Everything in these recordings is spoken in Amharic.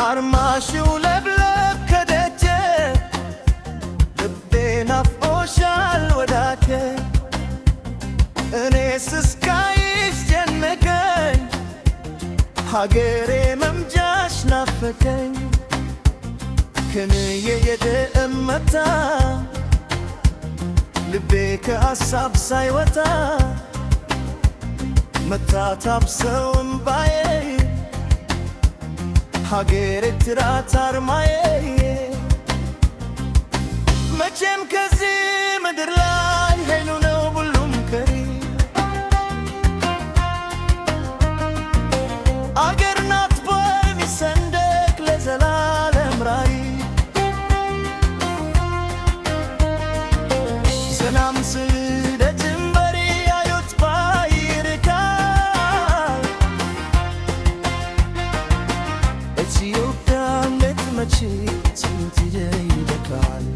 አርማሽው ለብለብ ከደጀ ልቤ ናፍቆሻል ወዳጄ። እኔስ እስካይሽ ጨነቀኝ፣ ሀገሬ መምጃሽ ናፈቀኝ። ክንዬ የደእመታ ልቤ ከሀሳብ ሳይወጣ መታታብ ሰው እምባዬ ሀገሬ ትራት አርማዬ። መቼም ከዚህ ምድር ላይ ሄሉ ነው ሁሉም ከሪ፣ አገር ናት በሚሰንደቅ ለዘላለም ራዕይ። ሰላም ስደትንበሪ ያዩት ባይርካል ኢትዮጵያ ልትመጪ ስንት ይደካል።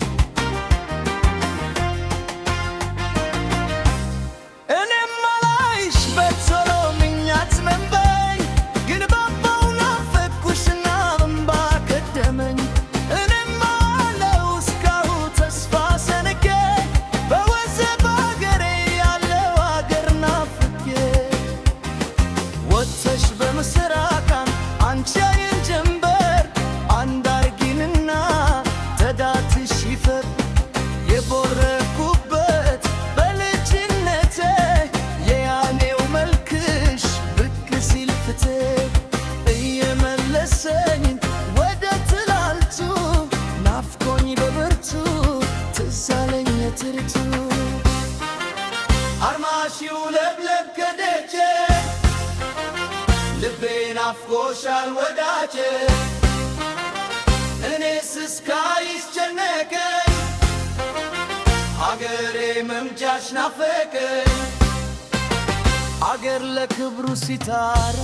እኔም አላይሽ በቶሎ ምኛት መንበኝ፣ ግን ባባው ናፈቅኩሽና እምባ ቀደመኝ። እኔም አለው እስካሁን ተስፋ ሰንቄ በወዘ በአገሬ ያለው አገር ናፍቄ። ወጥተሽ በምስራቃን አንቺ አይን ጀንበር አንዳርጊንና ተዳትሽ ይፈር። የቦረኩበት በልጅነቴ የያኔው መልክሽ ብቅ ሲል ፍቴ እየመለሰኝ ወደ ትላልቱ ናፍቆኝ በብርቱ ትዝ አለኝ የትርቱ። አርማሽው ለብለብ ከደጄ ልቤ ናፍቆሻል ወዳጄ። እኔስ እስካይሽ ጨነቀኝ፣ አገሬ መምጃሽ ናፈቀኝ። አገር ለክብሩ ሲታረ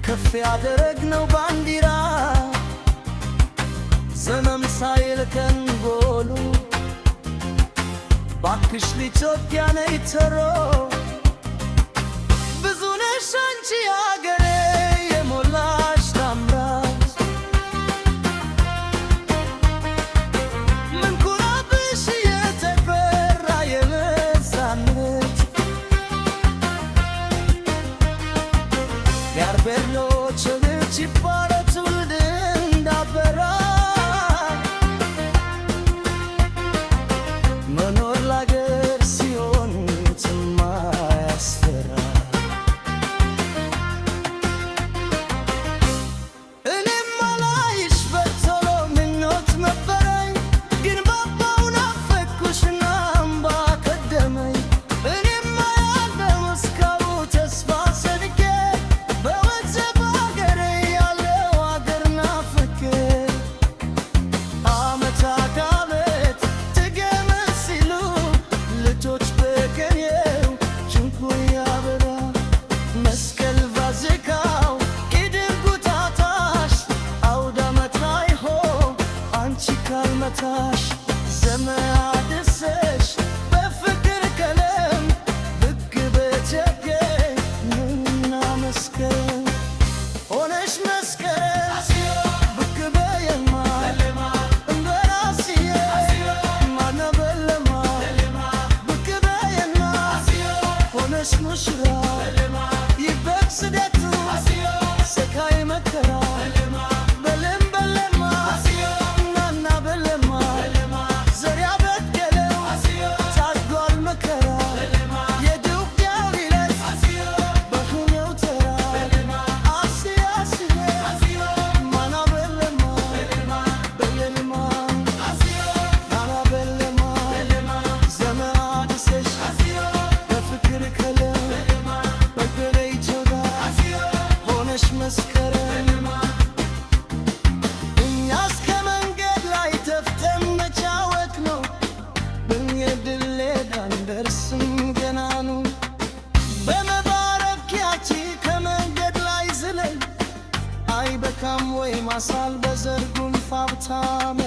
ከፍ ያደረግነው ባንዲራ ዘመም ሳይል ከንጎሉ ባክሽ ለኢትዮጵያ ነይ ቶሎ። ብዙ ነሽ አንቺ አገሬ የሞላሽ ታምራት፣ ምንኩራብሽ የተፈራ የነፃነት። የአርበኞች ልጅ ይባረክ ትውልድ እንዳፈራ፣ መኖር ላገር ሲሆን የማያስፈራ። እኔም አላይሽ በቶሎ ምኞት ነበረኝ፣ ግን ባባው ናፈቅኩሽና እምባ ቀደመኝ። እኔም አያለው እስካሁን ተስፋ ሰንቄ በወንዝ በአገሬ ያለው አገር ናፍቄ። አመት አመት ትገመ ሲሉ ልጆች በቀየው ጭንቁ ያበራ መስቀል ፋሲካው ቂድር ጉታታሽ አውዳመት ላይ ሆ አንቺ ካልመታሽ ዘመን አድሰሽ በፍቅር ቀለም ብቅ በኢትዮጵያ ምና መስከረም ሆነሽ መስከረም ብቅ በየማ እንደራስዬ ማና በለማ ብቅ በየና ሆነሽ ሙሽራ ይበቅ ስደቱ ሰካይ መከራ። በለም በለማ ናና በለማ ዘር ያበቀለው ታድጓል መከራ የዱብያው ይለት በሁኔው ተራ አስያ አስዬ ማና በለማ በለማ ናና በለማ ዘመን አድሰሽ በፍቅር ከለም በገሬ ጆጋ ሆነሽ መስከረም። እኛስ ከመንገድ ላይ ተፍተን መጫወት ነው፣ ብንሄድ ሌላ አንደርስም ገና ነው። በመባረኪያቺ ከመንገድ ላይ ዝለል አይበካም ወይ ማሳል በዘር ጉንፋብታም።